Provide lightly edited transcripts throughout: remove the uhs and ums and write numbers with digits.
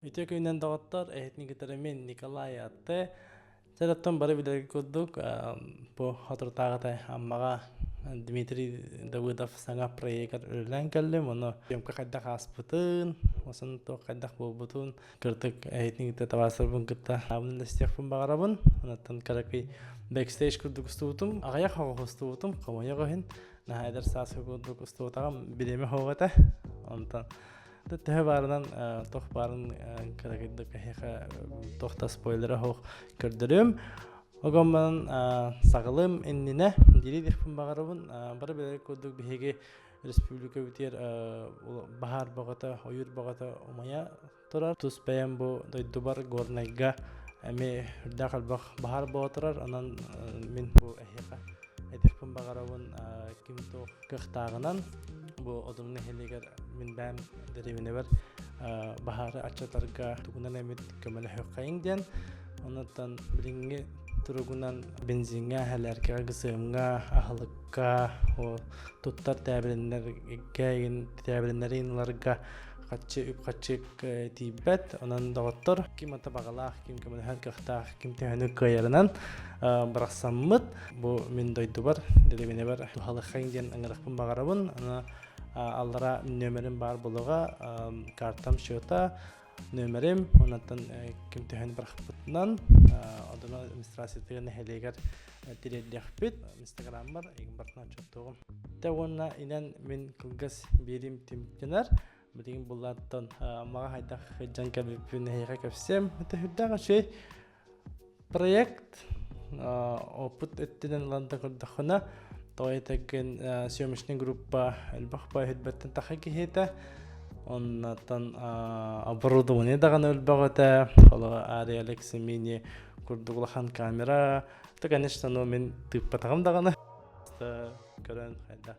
Үтүө күнүнэн доҕоттор, эһитини кытары мин Николай Атте. Чэ, бары билэргэ курдук, бу соторутааҕыта Аммаҕа Дмитрий Давыдов саҥа проегар үлэлээн кэллим. Ону съемка хайдах ааспытын, осон туох хайдах буолбутун кырдык эһитини кытта табаарыстарбын кытта аабын үллэстиэхпин баҕарабын. Онтон кыракый бэкстейдж курдук устубутум, аҕыйах оҕо устубутум, хомойуох иһин, наһаа эдэр сааска курдук устубутаҕым бириэмэ суох этэ. Онтон Төһө баарынан туох баарын кыракыйдык эһиэхэ туох да спойлера суох көрдөрүөм. Огомманан саҕалыым иннинэ дири диэхпин баҕарабын. Бары билэр курдук биһиги республикабытыгар баһаар бөҕөтө, ойуур бөҕөтө умайа турар. Тус бэйэм бу дойдубар Горнайга эмиэ үрдээх элбэх баһаар буола турар. Онон мин бу эһиэхэ этиэхпин баҕарабын ким туох кыахтааҕынан бу Одун нэһилиэгэр мин бэйэм дэриэбинэбэр баһаары аччатарга тугунан эмит көмөлөһүөххэйиҥ диэн онуттан билиҥҥи туругунан бензиҥҥэ, сэлээркэҕэ, ГСМ-ҥа, аһылыкка, туттар тээбириннэргэ, тээбириннэри ыларга хаччы үп-хаччы тиийбэт. Онон доҕоттор, ким ата баҕалаах, ким көмөлөһөр кыахтаах, ким төһөнү кыайарынан бырахсаммыт бу мин дойдубар, дэриэбинэбэр туһалыххаҥ диэн ыҥырахпын баҕарабын. Аны аллара нөмерим баар буолуоҕа, картам счета, нөмерим, онтон ким төһөнү бырахпытынан одуна администрациятыгар нэһилиэгэр тириэрдиэхпит. Инстаграммар игин бартынан отчуоттуоҕум. Тэ уонна инэн мин кылгас биэрим түмүктэнэр. Билигин буллааттан Аммаҕа хайдах сылдьан кэлбиппин эһиэхэ кэпсиэм. Это сүрдээх үчүгэй проект. Опыт өттүнэн ылан да көрдөххүнэ, тоҕо этэргин съемочный группа элбэх бай үрбэттэн таха киһитэ. Оннотон оборудование даҕаны элбэх этэ. Холобур, Ария Алекса Мини курдук улахан камера. Это, конечно, ну мин тыыппатаҕым даҕаны. Көрөн хайдах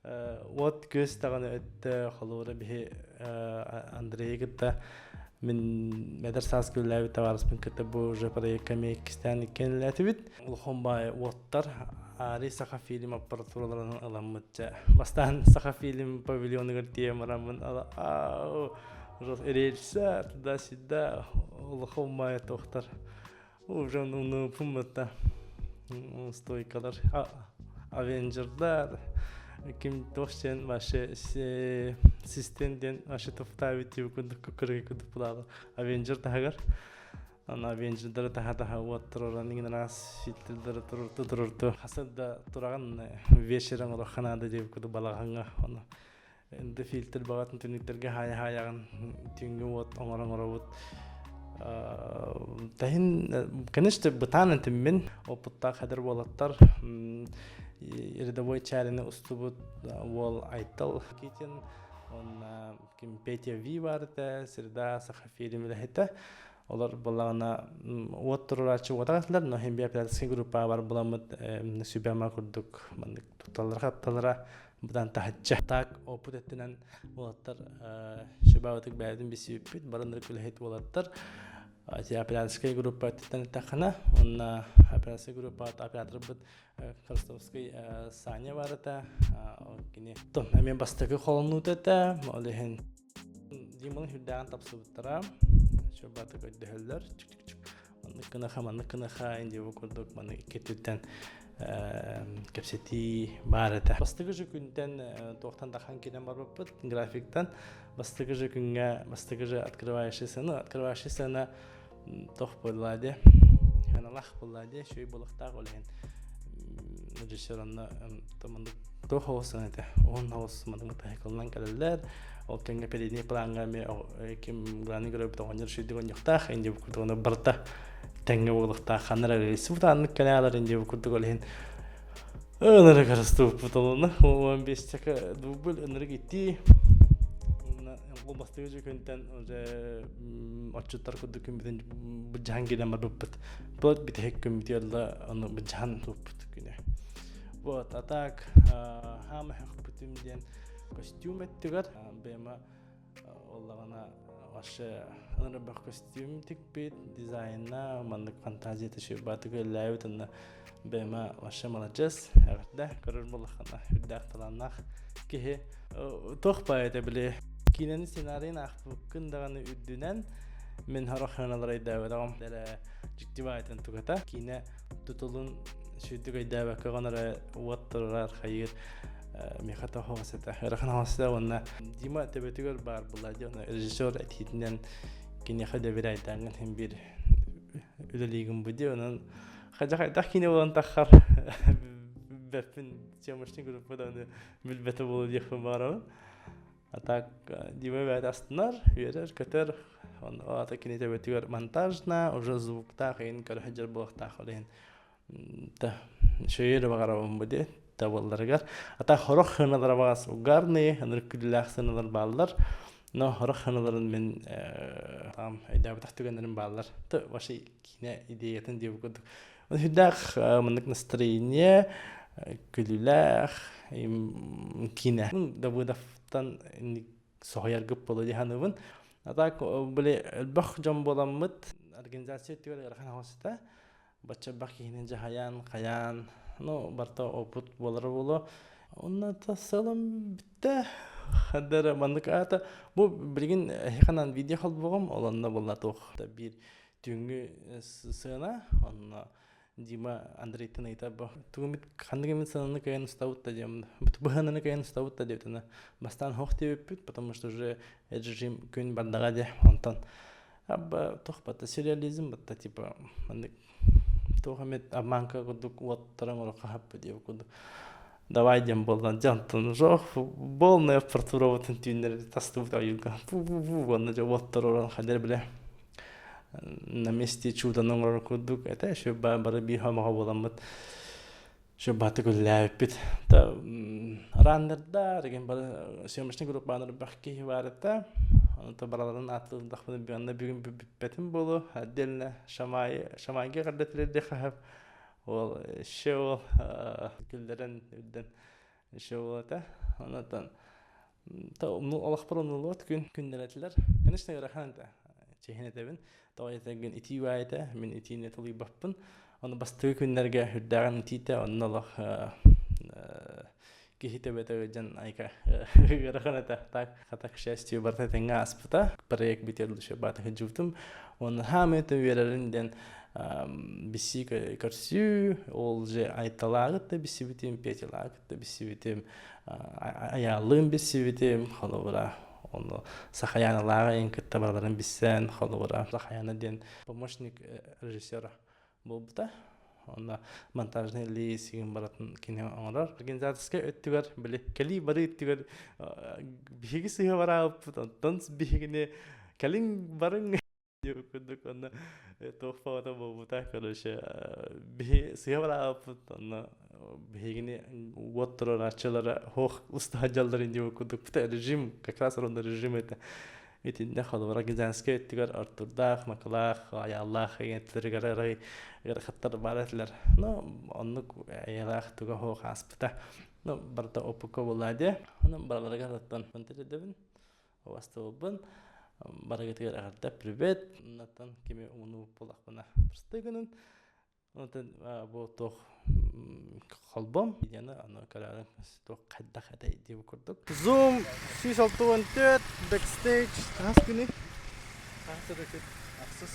Уот күөс даҕаны өттө холобура биһи Андрейы кытта мин эдэр сааска үлэлээбит табаарыспын кытта бу уже проекка эмиэ иккистээн иккиэн үлэлээтибит. Улахан баай уоттар Ари Сахафильм аппаратураларын ыламмыт дьэ. Бастаан Сахафильм павильоныгар тиийэн бараммын ау рельса туда-сюда улахан баай туохтар Уже унуупуммута стойкалар Авенджердар ким туох диэн вообще систем диэн вообще туфтаабит тиби курдук кыргый курдук булаалы Авенджер таһыгар аны Авенджердары таһа таһа уот туруран иҥин араас фильтрдары турурту турурту хаса да тураҕын вечером олохха наада диэбит курдук балаҕаҥҥа ону Энди фильтр баҕатын түннүктэргэ хаайа-хаайаҕын түүҥҥү уот оҥоро-оҥоробут. Таһын, конечно, бытаан этиммин. Опыттаах эдэр уолаттар рядовой чээрини устубут уол Айтал Китин, уонна ким Петя Ви бар этэ, Среда Сахафильм үлэһитэ. Олор буоллаҕына уот туруорааччы уотаҕа этилэр, но хим операторскай группа бар буламмыт сүбэ-ама курдук маннык тутталлара-хапталара быдан таһыччы. Так опыт өттүнэн уолаттар шыбаабытык бэйэтин билсибиппит, бары үлэһит уолаттар операторскай группа өттүттэн эттэххинэ, уонна операторскай группа операторбыт Ростовский Саня бар этэ, кини эмиэ бастакы холонуута этэ, ол иһин Диманы сүрдээҕин тапсыбыттара, шыбаатык өйдөһөллөр, маннык гыныха, маннык гыныха, индиво курдук маны икки өттүттэн кэпсэтии баар этэ. Бастакы же күнтэн туохтан дахан киирэн барбыппыт графиктан. Бастакы же күҥҥэ бастакы же открывающая сцена, открывающая сцена тох буолла дии. Ханалах буолла дии, шүй булахтаах ол иһин режиссер онно маннык туох оҕус этэ. Уһун оҕус маннык таһыкылынан кэлэллэр. Ол кэмҥэ передний плаҥҥа эмиэ ким главный герой оҕонньор шүйдүк оонньуохтаах, инди курдук ону барыта тэҥҥэ буолуохтаах ханна эрэ рельсибут ааннык кэлээлэр инди курдук ол иһин ынырык арастыбыппыт олуна 15 дубль ынырык итии ол бастакы же күнтэн уже отчуттар курдук күммүтүн былдьаһан киирэн барбыппыт плот бүтэһик күммүтүгэр да ону былдьаһан туппут күнэ вот а так хаама хөхпүтүм диэн костюм өттүгэр бэйэм Оллаҕына вообще ынырбах көстүүм тикпит, дизайнна маннык фантазията сүрбаатык үлэлээбит уонна бэйэмэ вообще маладьыас, эҕэрдэ көрөр буоллаххына үрдээх талааннаах киһи. Туох баайа били киинэни сценарийын аахпыккын даҕаны үрдүнэн. Мин сорох сыаналары өйдөөбөтөҕүм. Эрэ дьикти баайтан тугата. Киинэ тутулун сүүрдүк өйдөөбөккө эрэ уот турар хайыыр миэхэ тоһоҕос этэ. Ыарахан оҕос этэ уонна Дима төбөтүгэр баар буолла дии. Онно режиссер этиитинэн киниэхэ дэбирээйдээҥҥин син биир үлэлиигин бу дии. Онон хайдах хайдах киинэ буолан таххар бэппин съемочный группа даҕаны билбэтэ буолуо диэхпин баҕарабын. А так Дима бэйэтэ астынар, үөрэр, көтөр. Онно аата кини төбөтүгэр монтажна, уже звуктаах иһин көрө сылдьар буолуохтаах ол иһин да үчүгэй эрэ баҕарабын бу диэн табылларыгар. А так хорох сыаналара баҕас угарные, ынырык күлүүлээх сыаналар бааллар. Но хорох сыаналарын мин там өйдөөбөтөх түгэннэрим бааллар. То вообще киинэ идеятын диэбит курдук. Сүрдээх маннык настроение, күлүүлээх киинэ. Давыдовтан соһуйаргыт буолуо дии саныыбын. А так били элбэх дьон буоламмыт организация өттүгэр ыарахан оҕосута. Бачча элбэх киһини дьаһайан, хайаан, ну, барыта опыт буолара буолуо. Онно сылым бүттэ. Хаддара маннык аата бу билигин эһиэхэ видео холбоҕум, ол онно буолла туох биир түүҥҥү сыана онно Дима Андрейтан ыйытар бу тугу ханнык эмит сыананы кыайан устабыт да диэн быһананы кыайан устабыт да диэбитинэ бастаан хох диэбиппит потому что уже режим күн бардаҕа диэ онтон абба туох батта сюрреализм батта типа маннык туох эмит обманка курдук уоттаран оҥоро хаппы диэбит курдук давай диэн буолла дьэ онтон жоох полная аппаратурабытын түүннэри тастыбыт ойууга пу-пу-пу уонна дьэ уоттар уран хадер билэ на месте чуданы оҥорор курдук этэ еще бары биир хомоҕо буоламмыт еще баты күллээбиппит раннердар деген бары съемочный группаны бах киһи бар этэ онто бараларын ааттыылдахпына онно бүгүн бүппэтим буолуо отдельно шамай шамайга кардатилерди хаһап Ол еще ол күллэрэн үрдэн еще ол этэ. Онотон олохпор умнуллубат күн күннэр этилэр. Конечно, ыарахан этэ. Чиһин этэбин. Тоҕо этэргин итии баа этэ. Мин итиини тулуйбаппын. Ону бастакы күннэргэ үрдээҕин итиитэ онно олох киһи төбөтө ыалдьан айка ыарахан этэ. Так, хата, к счастью, барыта этэҥҥэ ааспыта. Проект бүтэр душе баата сылдьыбытым. Уонна хаамыы үөрэрин диэн биссии көрсүү, ол же Айталааҕыт да биссибитим, Петялааҕыт да биссибитим, Айааллыын биссибитим, холобура, ону Сахаяналааҕы эйин кытта барыларын биссээн, холобура, Сахаяна диэн помощник режиссера буолбута. Онно монтажный лиис игин барытын кини оҥорор. Организаторскай өттүгэр, били, кэлии-барыы өттүгэр биһиги сыһа бараабыппыт, онтон биһигини кэлиҥ барыҥ диэбит курдук онно туох баҕата буолбута. Короче, биһи сыһа бараабыппыт, онно биһигини уот туруорааччылара хуох уста сылдьалларын диэбит курдук. Режим, как раз ровно режим это. Итиннэ холобура Гизанскай өттүгэр Артурдаах, Макылаах, Айааллаах эҥэттэригэр арай ыарахаттар баар этилэр. Но оннук айылаах туга суох ааспыта. Ну, барыта опукка буолла дии. Онон барыларыгар оттон тирдэбин, убастыбылбын. Барыгытыгар эҕэрдэ привет. Оннуттан кими умнубут буоллахпына простой гынын. Онтон бу туох холбом видеоны аны көрөөрүҥ туох хайдах этэй диэбит курдук. Zoom 164 backstage хас күнүй? Хас эрэ күн? Ахсыс.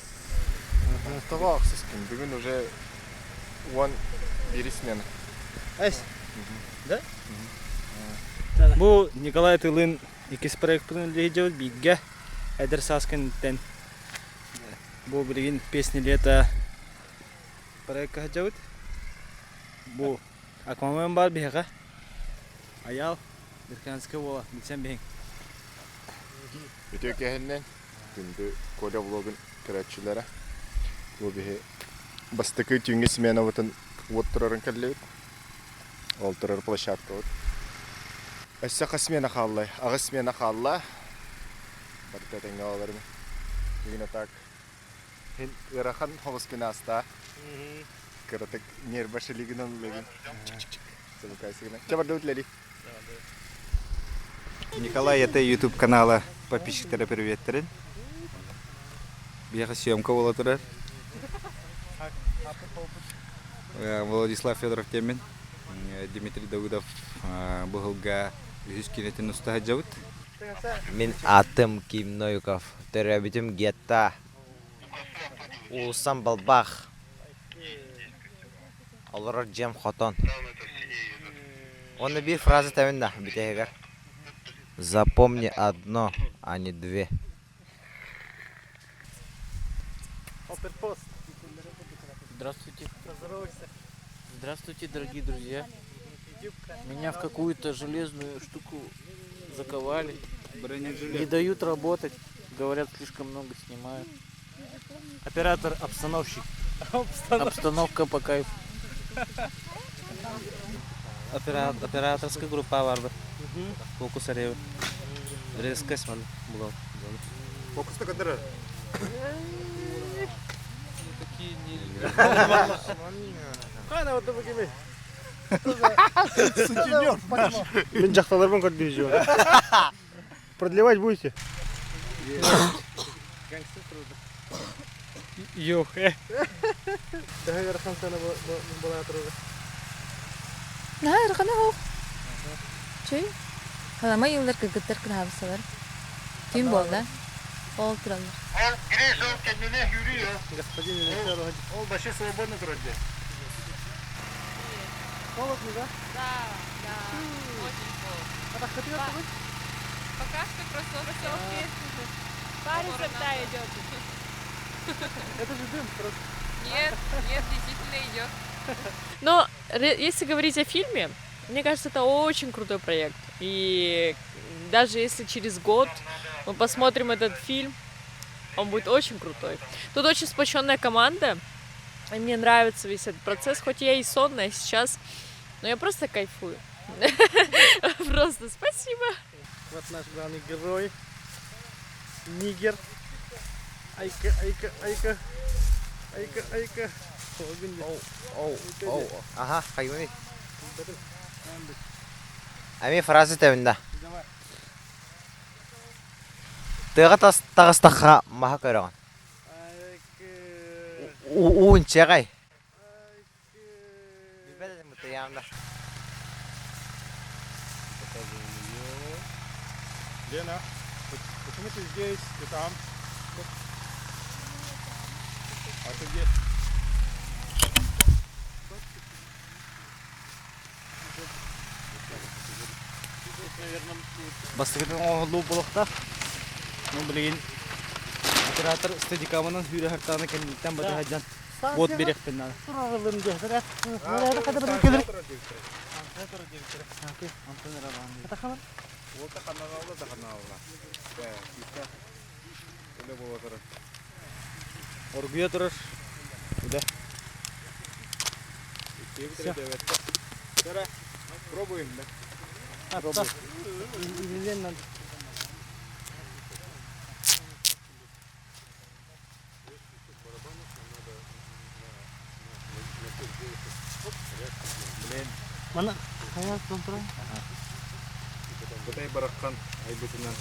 Тоҕо ахсыс күн? Бүгүн уже 11 смена. Эс? Да? Бу Николай Тылын иккис проекпытын үлэлиһдьэбит бииргэ эдэр саас кэнниттэн бу билигин песни лета проекка сылдьабыт. Бу Аквамен баар биһиэхэ. Айаал, Берканская уола, билсэн биһиҥ. Үтүө киэһэннэн күндү Коля влогун көрөөччүлэрэ. Бу биһи бастакы түүҥҥү сменабытын уот турарын кэллибит. Ол турар площадкабыт. Өссө хас смена хаалла? Аҕыс смена хаалла. Барыта этэҥҥэ олорун. Бүгүн а так Һин ыарахан соҕус күн ааста. Кыратык нерва шелигинэн ыллыгын. Замыкайсыгына. Чэ бардыбыт лели. Николай это YouTube канала подписчиктара приветтерин. Биһиэхэ съемка буола турар. Владислав Федоров диэммин. Дмитрий Давыдов быһылга үһүс киинэтин уста сылдьабыт. Мин аатым Ким Ноюков. Төрөөбүтүм Гетта. Уулуссам балбаах. Олорор дьиэм хотон. Уонна биир фраза этэбин да бүтэһигэр. Запомни одно, а не две. Здравствуйте. Здравствуйте, дорогие друзья. Меня в какую-то железную штуку заковали. Не дают работать. Говорят, слишком много снимаю. Оператор-обстановщик. Обстановка по кайфу. Операторская группа бар Фокус аребы. Резкость ман булал. Фокуста кадыры. Сутенер наш. Мин дьахталарбын көрдүү Продлевать будете? Юх, э. Төһө ыарахан сана була турар? Наһаа ыарахана суох. Чэй. Халамай ыаллар кыргыттар кыраһаабыссалар. Түүн буолла. Ол тураллар. Господин режиссер, Ол вообще свободно турар дии. Холодно, да? Да, да, очень холодно. Пока что кроссовки. Парится, да, идет. Это же дым просто. Нет, нет, действительно идет. Но если говорить о фильме, мне кажется, это очень крутой проект. И даже если через год мы посмотрим этот фильм, он будет очень крутой. Тут очень сплоченная команда. И мне нравится весь этот процесс, хоть я и сонная сейчас, но я просто кайфую. Просто спасибо. Вот наш главный герой. Нигер. Айка, айка, айка. Айка, айка. Оу, оу, аха, хайвани. Ами фраза этэбин да. Тыаҕа таҕыстахха маһа көрөҕүн. Уун чэҕэй. Билбэт этим бытыйаамда. Лена, почему ты здесь, ты там? А ты где? Бастакытын оҥоһуллуу буолуохтаах. Ну, билигин оператор стадикамынан сүүрэ хартааны кэнниттэн батыһадьан вот бириэхпин наада. Уолта ханаалла да ханаалла. Үлэ буола турар. Оргуйа турар. Да. Всё. Пробуем, да? Пробуем. Мана хайа турар. Бытай бараххан айбытынан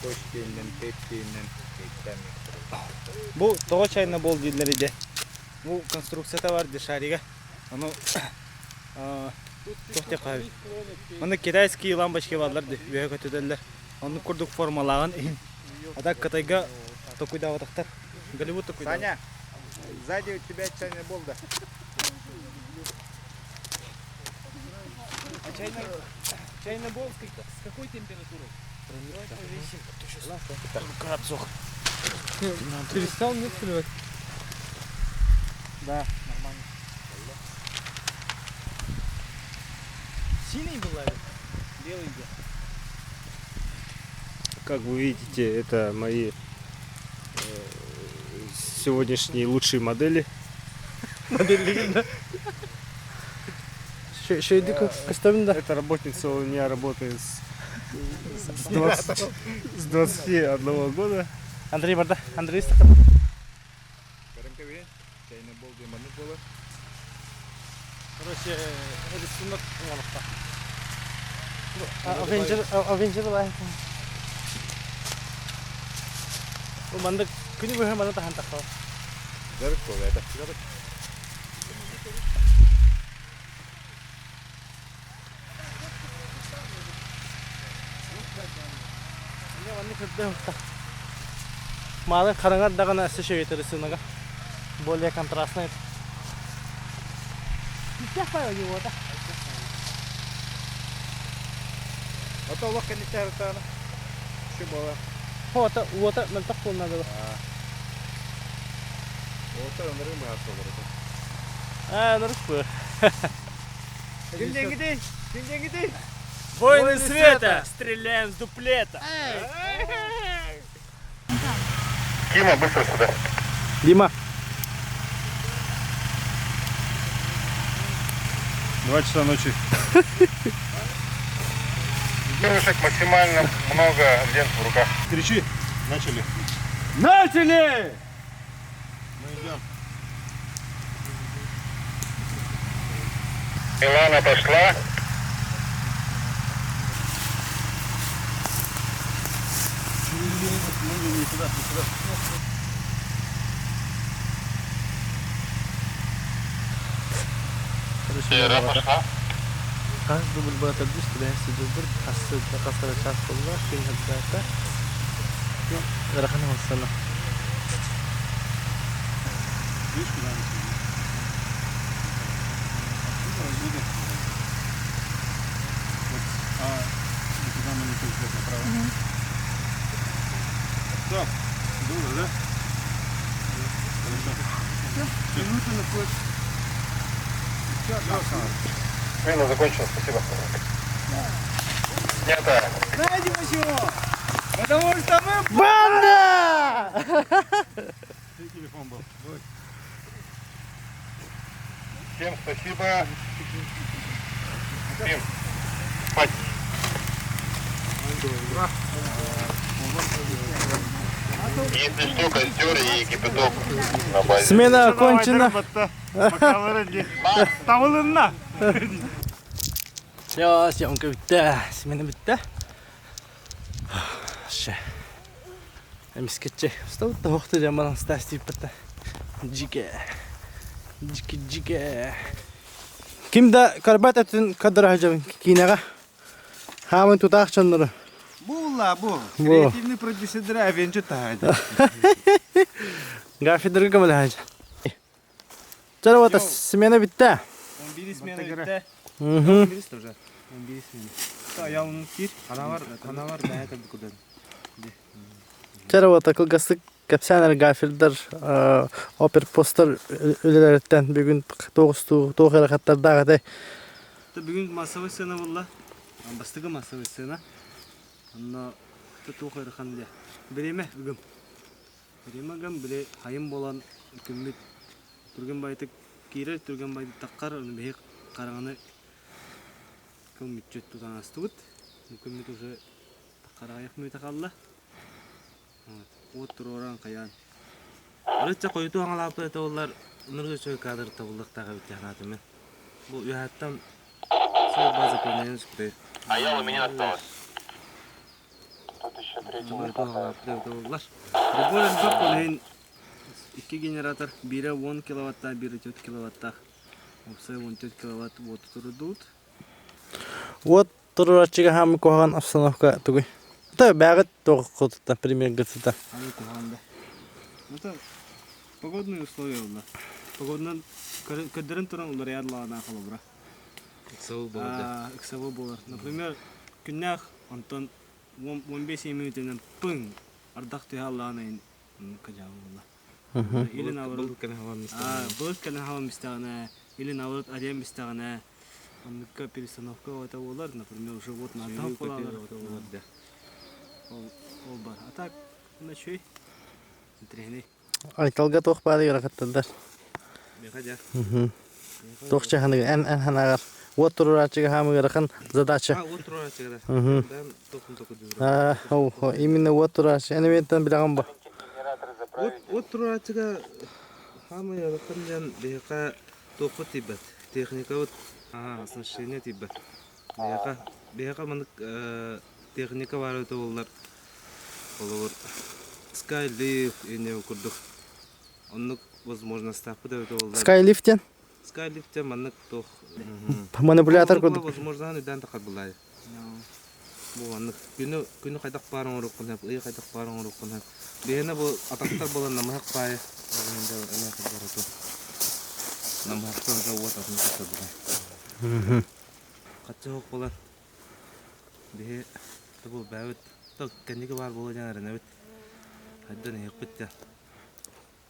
кош диэннэн, тейп диэннэн кейттээн Бу тоҕо чайна бол дииллэр иде. Бу конструкцията бар дешарига. Ону туох диэххэ сөбүй? Манна китайские лампочки бааллар дии, үөһэ көтүтэллэр. Оннук курдук формалааҕын иһин. А так Кытайга токуйдаабатахтар. Голливуд токуйдаабат. Саня, сзади у тебя чайный бол да. А чайный, чайный бол с какой температурой? Перестал нет плевать? Да, нормально. Синий была ведь? Белый где? Как вы видите, это мои сегодняшние лучшие модели. Модели, Шөйдүк көстөбүн да. Эта работница у меня работает с 20, с 21 года. Андрей барда. Андрей Чайный бол диэн маннык буолар. Короче, рисунок оҥоруохха. Avenger Avenger лай. Маннык күнү быһа маны тахан тахсар. Дьарык буолла это. Маннык үрдэ Маалы хараҥар даҕаны өссө шөйөтөр рисунога. Более контрастный. Ото олох кэнниттэн ытаана. Şu буолар. Уота, уота мөлтөх буолна дылы. Уота ынырык быһаас олорото. Аа, ынырык бу. Ким диэҥҥитий? Ким диэҥҥитий? Воины света! Стреляем с дуплета! Дима, быстро сюда. Дима. 2 часа ночи. Девушек максимально много лент в руках. Кричи. Начали. Начали! Мы идем. Милана пошла. Лера пошла. Хас дубль была төрдүс түбэһэ сылдьыбыт хас хас эрэ чаас буолла күн сырдаата ыарахан оҥостуна Видишь, куда они сидят? Отсюда будет. Вот, а и туда мы не взять направо. Стоп. Было, да? Хорошо. Минуту на флеш. Смена закончена, спасибо. Снято. Знаете почему? Потому что мы Банда! Чей телефон был? Всем спасибо. Всем спать. Если что, костер и кипяток на базе. Смена окончена. Табылынна. Все, съемка бүттэ. Смена бүттэ. Ше. Эмискеччи. Устабыт да жаман стас тииппэтэ. Жике. Жике жике. Ким да көрбөт өттүн көрдөрө сылдьабын киинэҕэ. Хаамын тутаах дьоннору. Була, бу. Бу. Креативный продюсер Авенджер тахады. Гафидерга көмөлөһө. Чэ вот смена бүттэ. 11 смена бүттэ. Мгм. 11 уже. 11 смена. Аялын кир. Ханавар, ханавар, да, это куда? Чэ вот кылгастык кэпсээн гафердар оперпостар үлэлэриттэн бүгүн туох туох ыарахаттардаах этэй. Бүгүн массовый сцена буолла. Бастакы массовый сцена. Онно туох ыарахан диэ. Бириэмэ ыгым. Бириэмэ ыгым, били хайым буолан күммүт түргэн баҕайытык киирэр, түргэн баҕайытык таххар, ону биһи хараҥаны кыл мүччү тутан астыбыт. Күммүт уже хараҕайах мүөтэ хаалла. Вот, уот туруоран хайаан. Арычча хойутуу хаҥалааппыт этэ буоллар, ынырык үчүгэй кадр табыллыахтаах эбит дии санаатым мин. Бу үөһэттэн суол база көрүнэн сүппүтэй. А я у меня осталось. Тут еще третий не Хойутуу хватает. хаҥалааппыт эбитэ буоллар. Прибор элбэх ол иһин икки генератор биирэ 10 киловаттаах, биирэ 4 киловаттаах. Уопсай 14 киловатт уоту турдубут. Уот туруораччыга хаамы куһаҕан обстановка тугуй? Та бэҕит туох кутута пример гытыта. Аны куһаҕан да. Это погодные условия буолла. Погоданан көрдөрөн туран уларыйар лаана холобура. Ыксабыл буолар. Ыксабыл буолар. Например, күннээх онтон 15 минутынан пың ардах түһэ аллаана кадьаабы буолла. Или наоборот. Былыт кэлэн хабан Былыт кэлэн хабан истэҕинэ, или наоборот арыйан истэҕинэ, оннукка перестановка это буолар, например, уже вот на буолар. Ол ол бар. А так, ночуй. Интэриэһинэй. Айталга туох баар ыарахаттардар. Миэхэ дьэ. Туох чаханыгы эн эн ханаҕар уот туруорааччыга хаамы ыарахан задача. А, уот туруорааччыга да. Мгм. Бэм тохун токудура. А, о, именно уот туруорааччы. Эн эмиэттэн билэҕин бу. Генераторы Уот заправить. уот туруорааччыга хаамай ыарахан диэн биһиэхэ туохпут тиийбэт. Техникабыт аа, оснащение тиийбэт. Биһиэхэ биһиэхэ маннык техника баар эбитэ буоллар холобур Skylift ине курдук оннук возможностаахпыт эбитэ буоллар. Skylift диэн Skylift диэн маннык туох манипулятор курдук. возможно үрдээн тахар булаайы. Бу маннык күнү күнү хайдах баар оҥоруоххун сөп, ыйы хайдах баар оҥоруоххун сөп. Биһиэнэ бу атахтар буолан намыһах баайы. Ол иһин дьэ эмиэ хайдары намыһахтан уже уот атын кытта Хаччы суох буолан биһи тобул бэйэбит то кэнники баар буолуо диэн эрэнэбит. Хайдан иһиэхпит диэн.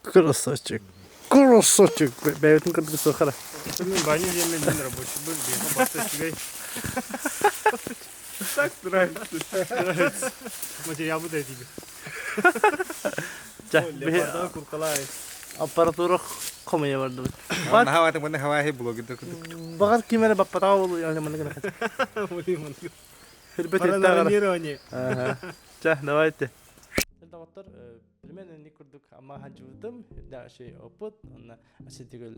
Красавчик. Красавчик. Бэйэтин кырдык суохара. Мен баня диэммин мин рабочий был, биэхэ барта үчүгэй. Так нравится, нравится. Материалбыт этиби. Чэ, биһи аппаратура хомуйа бардыбыт. Наһаа маны хавааһи блогер Баҕар ким эрэ баппатаҕа буолуо, маннык гына. Паранормирование. Чэ, давайте. Доҕоттор, примерно инник курдук ама хадьыбытым, үрдээх опыт, онно Аситигөл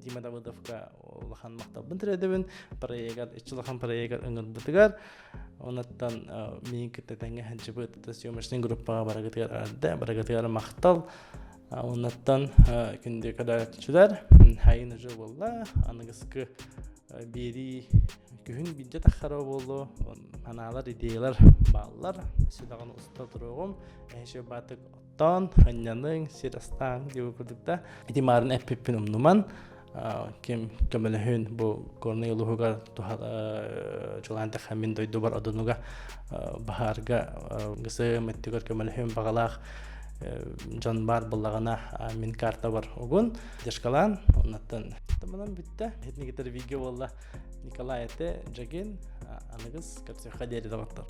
Дима Давыдовка улахан махталбын тириэдэбин, проегар, иччи улахан проегар ыҥырбытыгар, онуттан миин кытта тэҥҥэ хадьыбыт съемочный группаҕа барыгытыгар арда, барыгытыгар махтал. Оннуттан күндү көрөөччүлэр, хайын уже буолла, аныгыскы биэрии күһүн биирдэ таххара буолуо, анаалар, идеялар бааллар. Өссө даҕаны уста туруоҕум. Эһи баатык оттоон, анньаныҥ, сир астааҥ диэбит курдук да. Ити маарын эппиппин умнуман, ким көмөлөһүн бу Горнай улууһугар дьулаан мин дойдубар Одунуга баһаарга ГСМ өттүгэр көмөлөһүн баҕалаах дьон баар буоллаҕына мин картабар угун дешкалаан оннуттан манан бүттэ этнигитер видео буолла Николай этэ Жагин аныгыс көрсүөххэ диэри доҕоттор.